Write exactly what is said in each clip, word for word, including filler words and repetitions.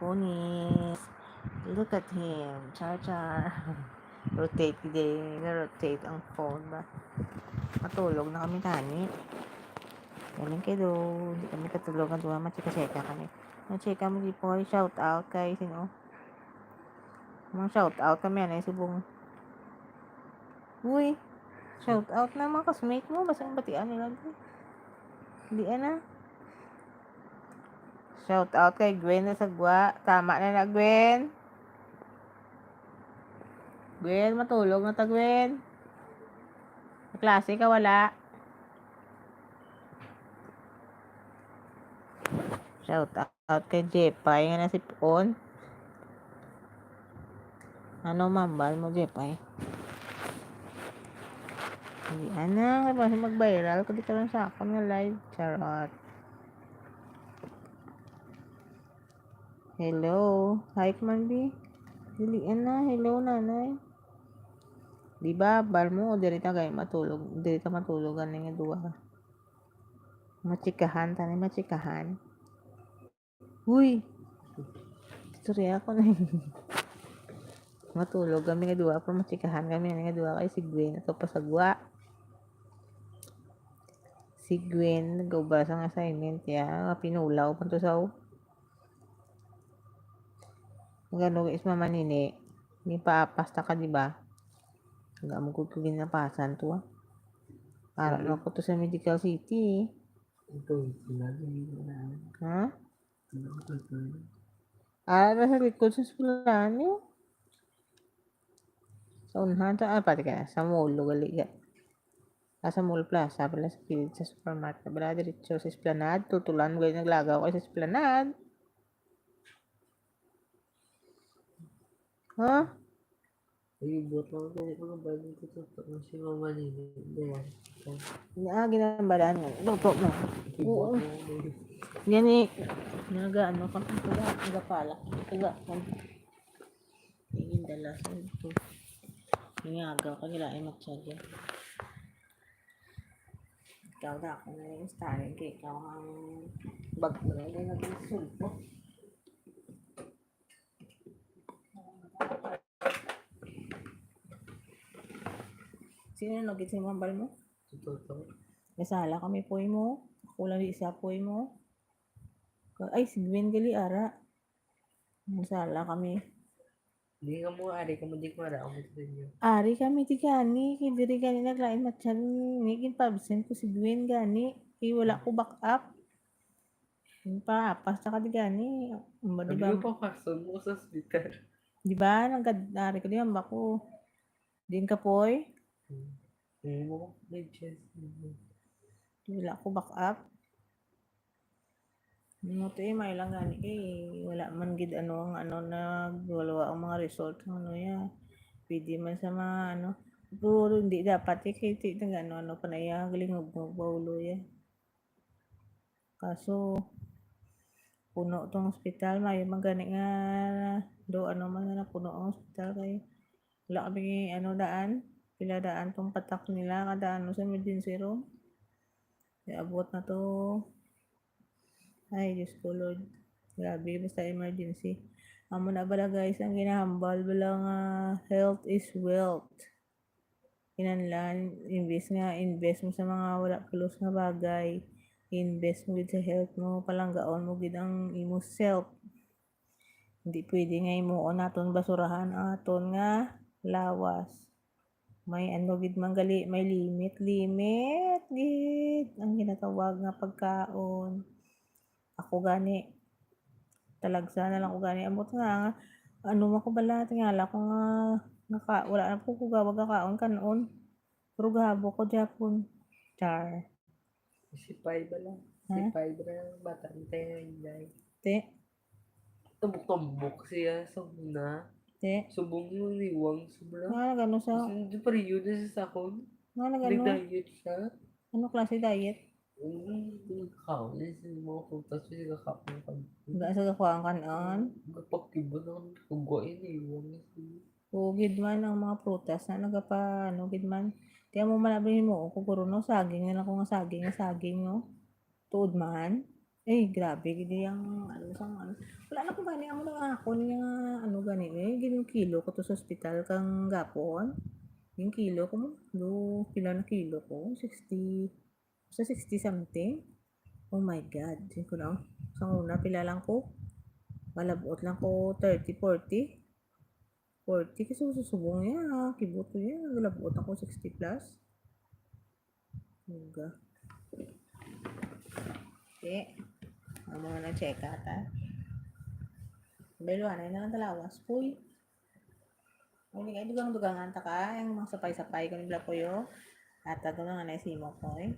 Onis. Look at him. Char, char. Rotate, day. Na-rotate ang phone ba? Matulog na kami tani. Galing kayo. Hindi kami katulog ang duha. Machika-chika kami. Machika mo di po. Shout out kay sino? Mang shout out kami. Ano yung subong? Uy. Shout out na mga kasmate mo. Basta ang batian nila. Di. Hindi na. Shout out kay Gwen sa Sagwa. Tama na na, Gwen. Gwen, matulog na ta, Gwen. Sa klase ka, wala. Shout out kay Jepay nga nasipon. Ano mambal mo, Jepay? Hindi, ana, kaya mag-viral ka di ka lang sa akon nga live. Charot. Hello. Hi, Mandy. Dili, ana. Hello, nanay. Di ba, bal mo, o diri ta gay matulog, diri ta matulog, ani nga duha. Machikahan, tani machikahan. Uy! Istorya ako na. Matulog kami nga duha, pero machikahan kami nga duha kay si Gwen ato pa sa gwa. Si Gwen, nag-ubra sang assignment niya. Pinulaw pa to sa, oh. Ang ano, is Mama Nini, may paapas ta ka, di ba? Ang amo ko, ko ginapasan to, ah. Para Ano? na ko to sa Medical City, eh. Ito, sila, hindi ko na. Ha? Ano ko, ito? Ah, nasa likod sa eskwelahan niyo? Sa unhan, sa, ah, pati ka, sa mall, gali ka. Ah, sa Mall Plaza, pala sa kilid sa supermarket. Wala, diretso sa Esplanade. Tutulan mo, ganyan, naglagaw kayo sa Esplanade. Ha? Ay, buot lang ako, ano ba yung tututo mo si Mama Nini? Diba? Ah, ginambaran mo. Tuto mo. Oo. Gani, naga, ano, kung tuga, nagapala. Tuga, kung tingin dala sa ito. Nangaga ka, nila ay magtsagya. Ikaw na ako na yung style, kay ikaw ang bag mo na yung naging sulpo. Sino nagit sa mambal mo? Totoo. Nasala kami po mo. Ako lang di isa po mo. Ay, si Gwen gali, ara. Nasala kami. Di ka mo, ari ka mo, di ko ara, ako sa inyo. Ari kami, di gani. Kay diri gani naglain matyan. Ni, ginpabsent ko si Gwen gani. Kay wala ko back up. Ginpaapas na ka di gani. Ba, di Sabi ba? ko, papason mo sa hospital. Di ba? Nagad-, ari ko, di ba ko? Din ka, Poy? Hmm. Hindi mo, may chest. Wala ko back up. Ano to eh, may lang gani kay wala man gid ano ang ano, nagwalawa ang mga result ng ano ya. Pwede man sa mga ano, pero hindi dapat eh, kay ti-, nag-ano-ano pa na iya, galingog-ngog pa ulo ya. Kaso, puno tong ospital, may man gani nga do, ano man nga napuno ang ospital kay wala kami, ano, daan, pila daan tong patak nila, kada ano sa emergency room. Kaya abot na to. Ay, Diyos ko, Lord. Grabe, basta emergency. Amo na bala, guys, ang ginahambal bala nga health is wealth. Kinahanglan, imbes nga invest mo sa mga wala pulos nga bagay, invest mo gid sa health mo, palanggaon mo gid ang imo self. Hindi pwede nga himuon naton basurahan ang aton nga lawas. May ano gid man gali, may limit, limit gid ang ginatawag nga pagkaon. Ako gani, talagsa na lang ko gani. Ambot nga, nga, ano man ko bala, tingala ko nga, naka-, wala na po ko gawag kaon kanon. Pero gahabo ko gyapon. Char. Si Pai bala. Ha? Si Pai bala, bata ni tayo na Inday. Te. Tumbok-tumbok siya sa una. Te. Subong yung niwang, sobra. Nga nagano sa Kasi hindi pa rin yun, nasa sakon. Nga nagano? Nag-diet siya. Ano klase diet? Hindi, hindi nagkakaon. Yung mga prutas, yung nagkakaon ka. Hindi sa kakuha ang kanon? Kapag iba na, kung kuha yun, niwang na siya. Ugid man ang mga prutas na nagapa-, ano, gid man. Tiyan mo man abri mo, kuguro, no, saging na lang ko nga saging, nga saging, no? Tuod man. Eh, grabe gid yang ano sang ano. Wala na ko gani, amo na akon nga ano gani, eh, ginkilo ko to sa ospital kang gapon. Ginkilo ko mo, do, pila na kilo ko? Sixty, sa sixty something. Oh my God, di ko na. Sa una, pila lang ko? Malabot lang ko thirty, forty. Forty kasi susubong niya, kibot ko niya, malabot ako sixty plus. Huga. Okay. Ang mga na-check out, ha? Beluanay na lang talawas. Puy. Hindi kayo dugang-dugangan ta ka. Yung mga sapay-sapay ko ni Bla Puyo. Ata ko na nga na simo ko, eh.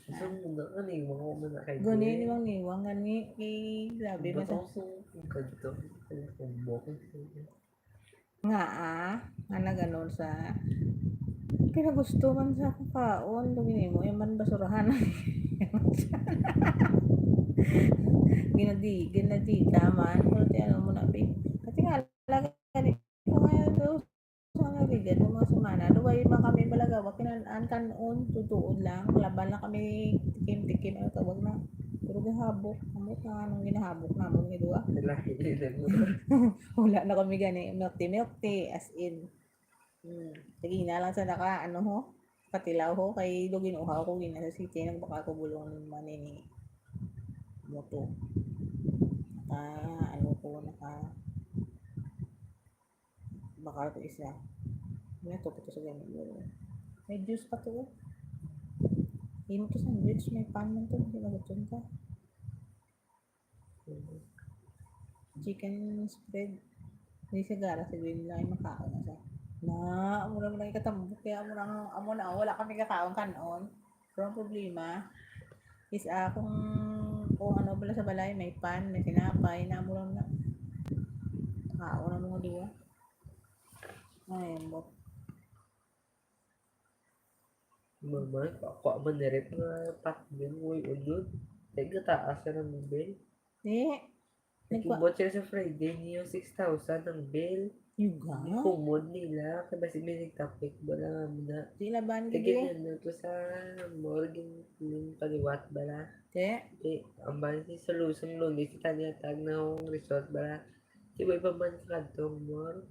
Isang muna ka ni, mga muna kay Guni Gwen. Ni Mang Niwang, gani, eh, grabe, Ba't masa- ako sa, ang kadto, ang kumbok. Nga, ah, nga nag-ano sa, kaya gusto man sa akong kaon, lagi nimo, yung man basurahan. Ginadi-, ginadita man, pero ti ano mo na, babe. Kasi nga, lagi ko ngayon, do, sa nga, ligad, yung mga semana, do, why man kami malagawa, kinan-an, kan-on, tutuod lang, laban lang kami, tikim-tikim, ano tawag na, pero gahabok, amo na, anong ginahabok namon, nga duwa? Lahi, lahi. Wala na kami gani, milk tea, milk tea, as in. Hmm. Lagi na lang sa naka, ano ho, katilaw ho, kay do ginuha ko, gina sa city, nagbakal ko bulong man ini moto. Naka, ano ko, naka, bakal ko isa. Ano to, ito sa ganun. May juice pa to, oh. Imo to sandwich, may pan man to, hindi magutom ka. Chicken spread. Di sigara, si Gwen lang yung makaon na siya. Na, amo na, amo na ikatambok. Kaya amo na, amo na, wala kami kakaon kanon. Pero ang problema is, ah, kung, kung ano pala sa balay, may pan, may tinapay, na amo lang na. Kaon na mga duwa. Ay, ambot. Mama, ako man na rin nga pack din, uy, unod. Kaya gataas na ng mobile. Di. Nagwa- Nagkibot siya sa Friday niyo, six thousand ang bill. Yuga? Kumod nila, kaya basi may nagtapik ba lang amo na. Di laban Kaya gid, eh. Ganyan na to sa morgue, yung kaliwat ba lang. Te? Di, ang ban si Solution Lunes, kita niya tag na akong resort ba lang. Di ba iba man sa kadtong mall?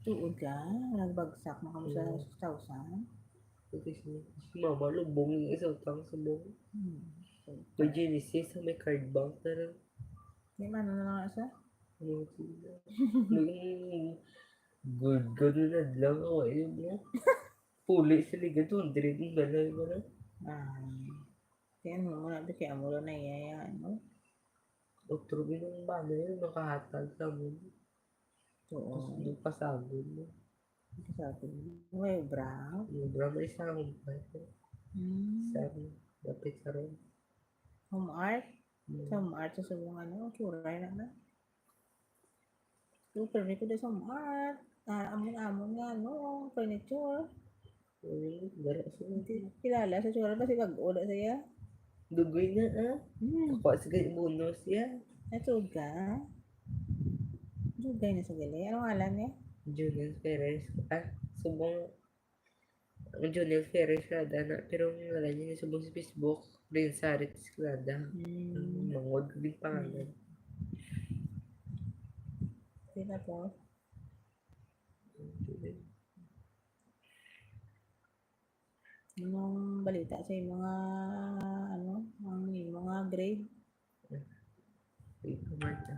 Tuod ka? Nagbagsak na kamo sa Mm. six thousand? Pati si, si mama, lubong yung isa utang sa bong. Hmm. May Genesis, may card bank na lang. Di man, ano na nga siya? Ano, sila? Nung good, good na lang ako, eh, no? Puli sila, two hundred yung dala, yung ano? Ah. Kaya ano mo na, kaya mo na iya, ano? Otro, yung ba na yun, makahatag sa mo. Oo. Tapos yung pasagod mo. Pasagod mo. May bra? Yung bra, may isa akong bra. Hmm. Sabi, lapit sa rin. Home art? Hmm. Sa home art, sa subong ano, kuray na na. Super, may kuda sa home art. Ah, amon-amon nga, no, furniture. Hmm, dara siya. Hindi kilala sa tsura ba si bag-o na siya? Dugoy na, ah. Hmm. Kuha sa gay bonus, ya. Natulog ka? Dugay na sa gali. Anong ngalan niya? Julian Perez. Ah, subong. Ang Julian Perez, kada na. Pero ang ngalan niya, subong sa Facebook, Rin Sarit Escalada. Hmm. Ang mangod, di pangalan. Hmm. Sino po? Anong balita sa imo nga, ano, ang imo nga grade? Ito, Marta.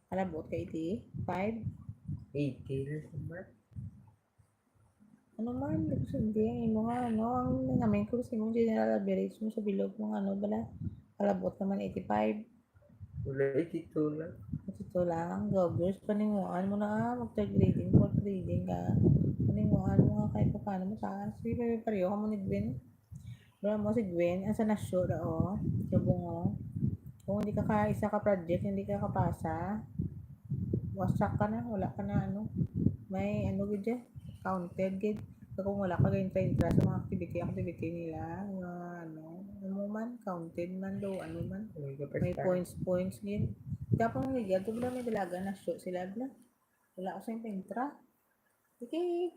Kalabot ka eighty-five? Eighty na sa math. Ano man, di ko sundin ang imo nga, ano, ang namin ko sa imong general average mo sa bilog mo nga, ano, bala, kalabot naman eighty-five. Wala, eighty-two lang. Eighty-two lang. Go, girls, paninguan mo na, ah, mag-third grading, fourth grading ka. Paninguan mo nga kahit pa paano mo taas. Sige, pareho ka mo ni Gwen. Wala mo si Gwen, ang sa nasyo na, oh. Sa bungo. Kung hindi ka ka isa ka project, hindi ka kapasa, wasak ka na, wala ka na, ano. May, ano, gid dyan, counted, gid. So, kung wala ka gid intra-intra sa mga activity, activity nila, nga, ano, ano man, counted man daw, ano man. May May first time. Points, points, gid. Tapos, may gid, ito na may dalaga na show sila, bla. Wala ko sa intra. Okay.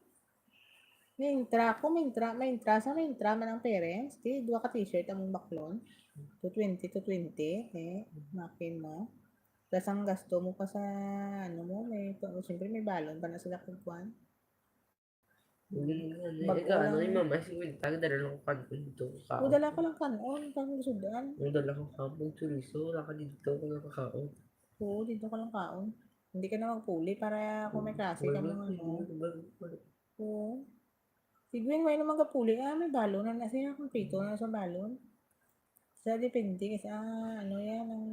May intra ko, may intra, may intra sa, may intra man ang parents. Di, duha ka t-shirt among baklon. Two twenty, two twenty, eh, makin mo. Plus ang gasto mo pa sa, ano mo, may, siyempre may balon pa na sila kung kwan. Hindi, ano, Bag-o ikaw, ano, lang. Yung mama, si Winter, dala lang ko kanon dito, O, kaon. Dala ka lang kanon, kang sudan. Yung dala ko kaon, chorizo, wala ka dito, wala ka kaon. Oo, dito ka lang kaon. Hindi ka na magpuli para kung may klase ka Wala, mga ano. Wala, wala. Oo. Si Gwen, wala naman kapuli. Ah, may balon na na siya, kung pito na sa balon. Sa depende, kasi, ah, ano yan, ang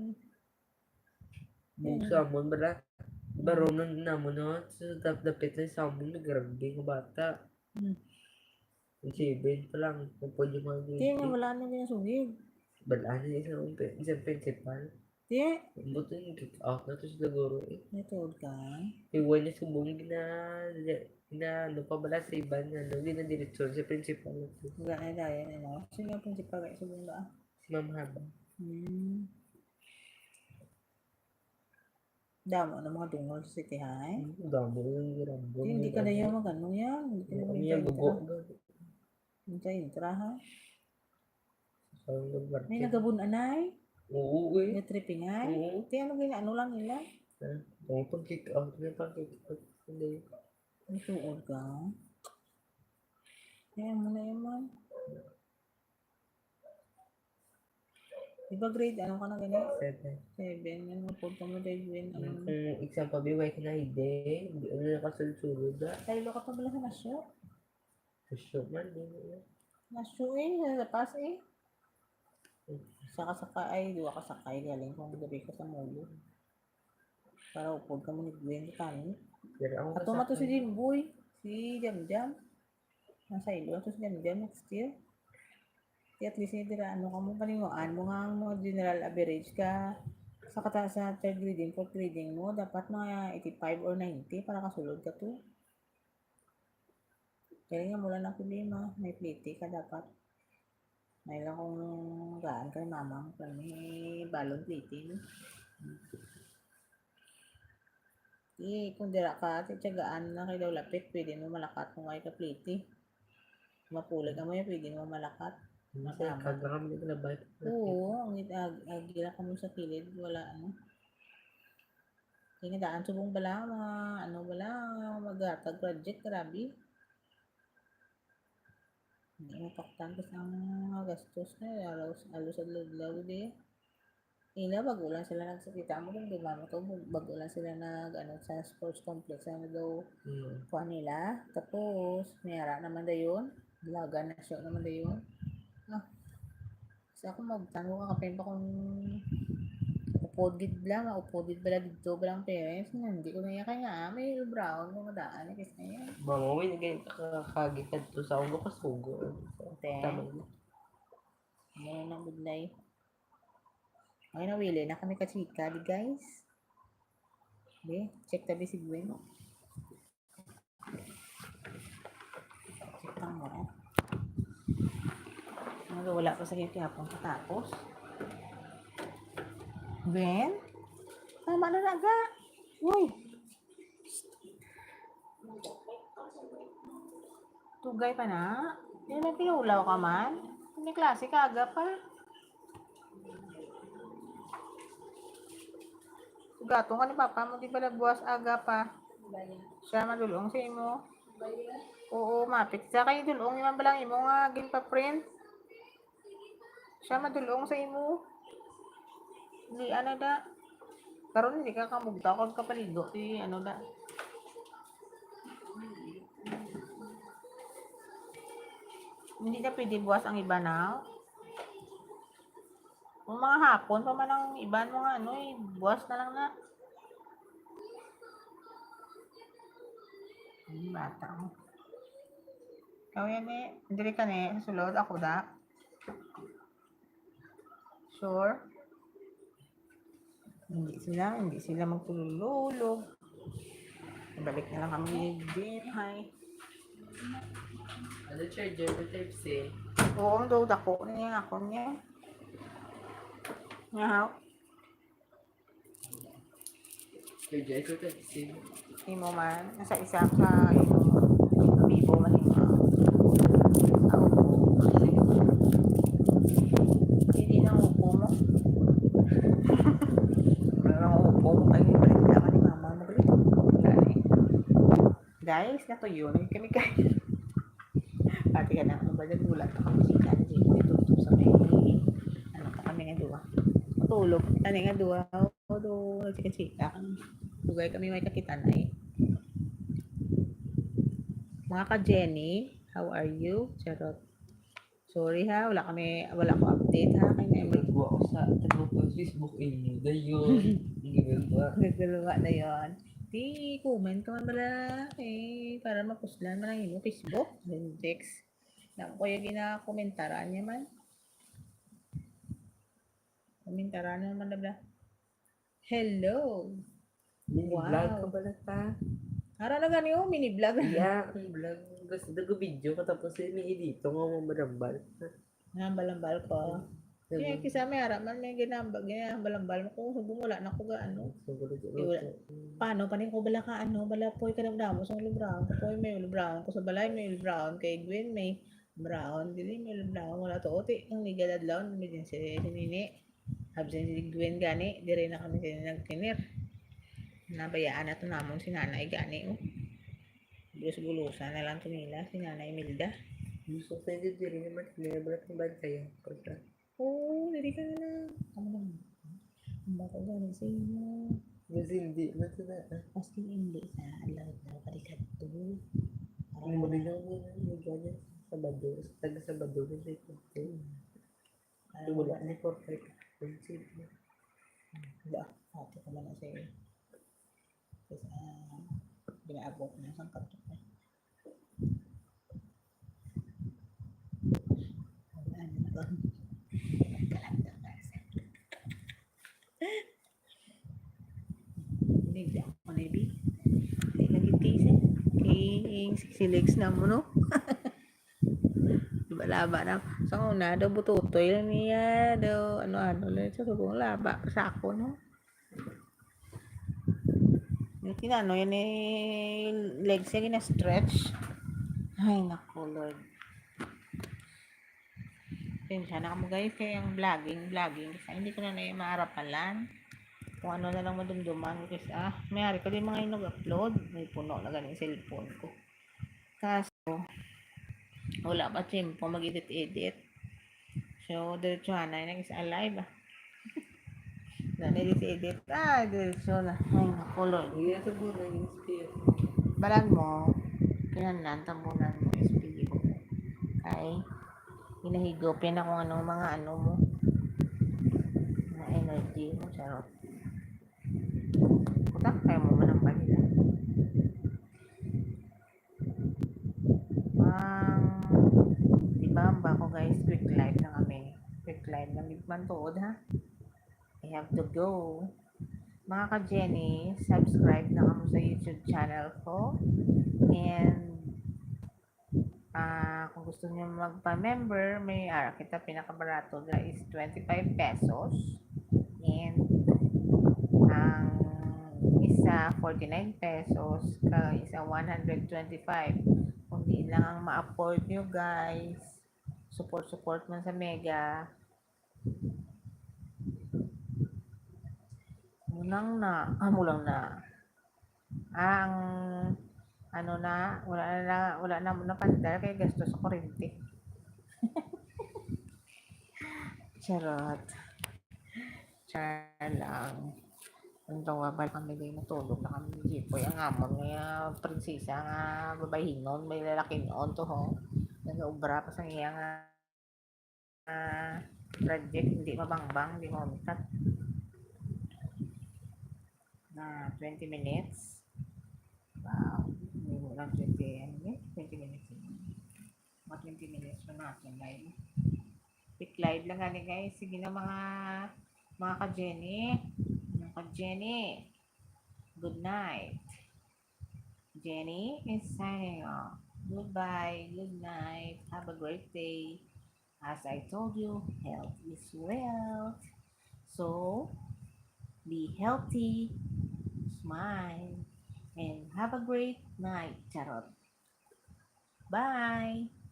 Yung Yan. Salmon, bala. Baronon namon, no? So, dap-, dapit na yung salmon, may grabe nga bata. Hmm. Yung seven pa lang, kung pwede mga Di nga, grade wala na ginasugid. Bala na yung isang, isang principal. Di. Buto yung kick out na to sila guro eh. Natuod ka? Yung one na subong gina, gina, ano pa bala sa iban nga, ano, gina diretso sa principal na to. Wala na dahil, ano? Sino yung principal kayo subong ba? Si Ma'am Haba. Hmm. Damo na mga dungol sa City High. Hmm, damo yung rambo. Hindi ka na yan mag-ano yan. Hindi ka na Hindi mag-intra. Hindi ka intra, ha? May nagabun-anay? Oo, eh. May tripping ay? Oo. Ti, ano gina-, ano lang nila? Eh, ang pag-kick out, may pag-kick out. Hindi. Ang tuod ka? Kaya mo na yun, man. Di ba grade, ano ka na gani? Seven. Seven. Yan, mapod ka mo, Edwin. Ang Kung exam pa, biway ka na, hindi. Hindi, ano na kasulod-sulod, ah. Tayo ka pa bala sa nasyo? Nasyo man, di mo yan. Nasyo eh, sa lapas eh. Hmm. Saka-saka ay, duwa ka sakay, galing kung gabi ka sa mulo. Para upod ka mo ni Gwen, kami. Pero ang Ato man to si kasakay. Jimboy, si Jamjam. Nasa ilo to si Jamjam next year. Kaya at least, eh, dira, ano ka mo, paninguan mo nga ang mga general average ka sa kata-, sa third grading, fourth grading mo, dapat mga eighty-five or ninety para kasulod ka to. Kaya nga, wala na problema. May plete ka dapat. May lang kung gaan kay mama mo kami, balon plete mo. Eh, kung dira ka, ti tiyagaan na kay daw lapit, pwede mo malakat kung ay ka plete. Mapuli ka mo yan, pwede mo malakat. Masama. Kag lang kami naglabat. Oo, ang it-, ag-, agi lang kamo sa kilid, wala ano. Kaya nga daan subong bala, mga ano bala, maghatag project, grabe. Hindi mo paktan kasi ang mga gastos na, halos, halos adlaw-adlaw, di. Ila, bago lang sila nagsakita mo, kung di ba mo to, bago lang sila nag, ano, sa sports complex, ano daw, Mm. kuha nila. Tapos, may ara naman dayon, laga na siya naman dayon. Ah, Sa ako magtanong ka, kapin pa kung upod gid bala, maupod gid bala dito bala ang parents. Nga, hindi ko naiya kay nga, ah, may brown nga madaan, eh, kasi ngayon. Mama, uy, nagay-, kakagit na dito sa ulo, kasugo. Te. Tama na. Ano na, good night. Ay, nawili na kami ka chika, di, guys. Di, check tabi si Gwen. Check lang mo, eh. Ano, wala pa sa gihapon katapos. Gwen? Tama na na, ga. Uy. Tugay pa na? Di na, pinulaw ka man? May klase ka, aga pa. Sugaton ka ni papa mo, di pala buwas aga pa. Siya madulong sa imo. Oo, mapit. Sa kay dulong, iman ba lang imo nga ginpa-print? Siya madulong sa imo. Hindi, ano da? Karon hindi ka kamugtaw kag kapaligo. Si ano da? Hindi na pwede buwas ang iba na. Kung mga hapon pa man ang iban, mga ano, eh, buwas na lang na. Ang bata mo. Ikaw yan eh. Diri ka ni, sulod ako da. Sure? Hindi sila, hindi sila magtululog. Balik na lang kami ni Jeff, hi. Ano, charger mo, type C? Oo, ang daw dako niya, ako niya. Nga, ha? Charger ko, type C. Imo man, nasa isa ka imo. Vivo man imo. Ako. Hindi na mo. Kung kayo yung palit naman ni mama, magalit. Wala na eh. Guys, natuyo na kami kayo. Pati ka na, ano ba dyan? Wala pa kami si Kanji. Dito sa may, ano pa kami nga duwa. Matulog. Ano nga duwa? Although, nagchika-chika kami. Dugay kami may kakitan ay. Mga ka-Jenny, how are you? Charot. Sorry ha, wala kami, wala ko update ha. Kaya may Nagwa ko sa, nagwa ko sa Facebook inyo. Dayon, hindi ba? Nagdalawa na yon. Di, comment ka man bala. Eh, para mapuslan man ang imo Facebook. Then text. Nang ko yung ginakomentaran niya man. Komentaran na man na bala. Hello. Mini vlog ka Wow. Pala ta. Ara na gani, oh, mini vlog. Yeah, ang vlog. Gusto ko video ko tapos yun, may edito nga mo marambal. Nambal-ambal ko. Kaya Diba? Kisa may ara man may ginambal, ginambal-ambal mo kung subong wala na ko ga ano. Siguro di Eh, wala. Paano pa ni ko bala ka ano, bala poy ka damo sa ulo brown. Ko poy may ulo brown ko sa balay, may ulo brown kay Gwen, may brown, dili may ulo brown, wala to. Ote, ang legal adlaw, may din si, si Nini. Absent si Gwen gani, dire na kami sila nagtinir. Nabayaan na to namon si nanay gani, oh. Gulos-gulosan na lang to nila, si Nanay Imelda. Gusto ko sa inyo, diri naman, diri naman ang bantayan ko siya. Oo, diri ka na lang. Ano lang? Ang bata gani sa inyo. Mas hindi, mas na, ah. As in, hindi sa allowed na, balikat to. Ang mga lang mo na, yung gani, Sabado, taga Sabado, na sa ito. Ay, wala ni four five. Wala. Ate ko man na siya eh. Tapos, ah, ginaabot na sa katok na. Wala na lang. Nagkalat na lang siya. Hindi, hindi ako na, bi. Hindi na gitisi. King sexy legs na mo, no? Laba-laba na. Sa una, daw bututoy lang niya. Daw, ano-ano lang. Sa subong laba. Sa ako, no? Yung tinano, yan eh, legs niya, gina-stretch. Ay, naku, Lord. Pasensya na kamo, guys, kay ang vlogging, vlogging, kasi hindi ko na na maarapalan kung ano na lang madumduman ko, kasi, ah, may hari ko din mga inog upload, may puno na ganing cellphone ko. Kaso, wala pa tiyempo mag-edit-edit. So, diretso na, nag-isa live, ah. Na, na-edit-edit. Ah, diretso na. Ay, naku, Lord. Iya, sa buhay, yung S P F. Balan mo, kinahanglan, tambunan mo, S P F. Kay, hinahigop yan akong ano, mga ano mo. Mga energy mo, charot. Kutak, kaya mo man ang balila. Ang, di ba, ang bako, guys, quick live na kami. Quick live lang, di man tuod, ha? I have to go. Mga ka-Jenny, subscribe na kamo sa YouTube channel ko. And, ah, kung gusto niyo magpa-member, may, ah, kita pinakabarato na is twenty-five pesos. And ang isa, forty-nine pesos, ka isa, one hundred twenty-five. Kung di lang ang ma-afford niyo, guys, support, support man sa Mega. Munang na, ah, mulang na. Ah, ang, ano na, wala na, wala na, napandar kay gasto sa kuryente. Charot. Char lang. Ang tawa ba kami din, natulog na kami ni Jipoy. Ang amon nga prinsesa nga babayhinon, may lalakin on to, ho. Nag-ubra pa sa iya nga ah, project, hindi mabangbang, hindi maumikat. Na twenty minutes. Wow, hindi mo lang twenty, ano yun? Twenty minutes. Mga twenty minutes pa natin live. Quick live lang gani, guys. Sige na, mga, mga ka-Jenny. Mga ka-Jenny. Good night. Jenny is signing off. Goodbye. Good night. Have a great day. As I told you, health is wealth. So, be healthy, smile, and have a great night. Charot. Bye.